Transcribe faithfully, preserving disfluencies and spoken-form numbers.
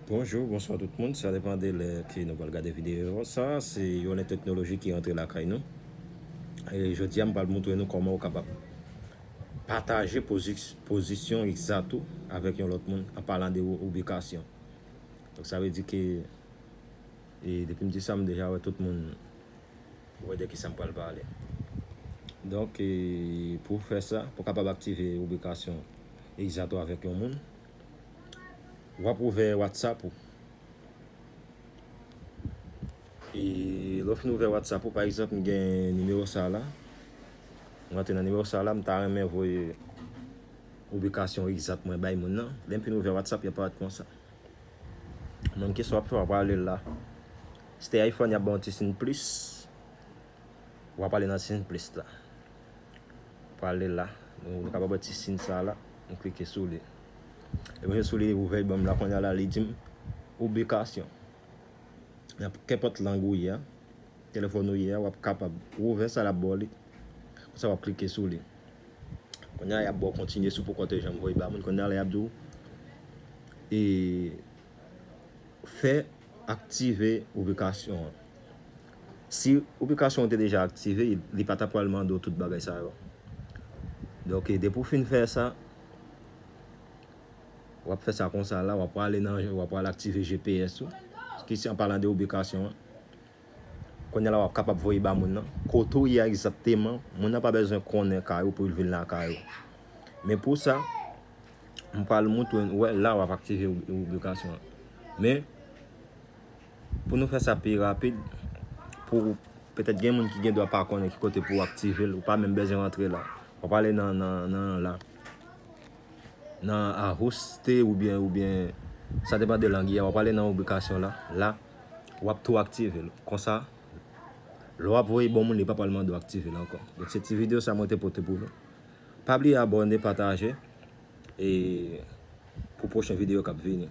Bonjou, bonswa tout moun. Sa depann de lè ke nou pral gade videyo sa. Se yon lè teknoloji ki rantre lakay nou. E jodi a, m pral montre nou kòman ou kapab pataje pozi-, pozisyon egzat ou avèk yon lòt moun an palan de ou-, ubikasyon. Donk, sa vle di ke, e depi m di sa, m deja wè tout moun wè de ki sa m pral pale. Donk, e, pou fè sa, pou kapab aktive ubikasyon egzat ou avèk yon moun, w ap ouvè WhatsApp ou. E lè w fin ouvè WhatsApp ou, pa egzanp, m gen nimewo sa la. M rantre nan nimewo sa la, m ta renmen voye ubikasyon egzat mwen bay moun nan. Lè m fin ouvè WhatsApp, y ap parèt konsa. Menm kesyon w ap fè, w ap prale la. Si te iPhone, y ap ba w ti siy plis. W ap prale nan siy plis la. Prale la. Nou, nou kapab wè ti siy sa la. M klike sou li. E mwen sou li, ouvè ban m la, kounye a la, li di m, ubikasyon. Nan kenpòt lang ou ye a, telefòn ou ye a, w ap kapab ouvè sa l ap ba w li. Konsa w ap klike sou li. Kounye a, y ap ba w kontinye si w poko te janm voye ba moun. Kounye a la, y ap di w, e, fè aktive ubikasyon an. Si ubikasyon an te deja aktive, li pa ta pral mande w tout bagay sa yo. Donk, e, depi w fin fè sa, w ap fè sa konsa la, w ap prale nan, w ap prale aktive G P S ou, ki se an palan de ubikasyon an. Kounye a la, w ap kapab voye ba moun nan kote w ye a egzakteman. Moun nan pa bezwen konnen kay ou pou l vin lakay ou. Men pou sa, m pral montre w, wè, la w ap aktive ub-, ubikasyon an. Men, pou nou fè sa pi rapid, pou petèt gen moun ki gen dwa pa konnen ki kote pou w aktive l, ou pa menm bezwen rantre la. W ap prale nan, nan, nan la. Nan ajuste oubyen, oubyen, sa depann de lang li a, w ap prale nan ubikasyon la. La, w ap tou aktive l. Konsa, lè w ap voye ba moun, li pa pral mande w aktive l ankò. Donk, se ti videyo sa mwen te pote pou nou. Pa bliye abòne, pataje, e pou pwochen videyo k ap vini.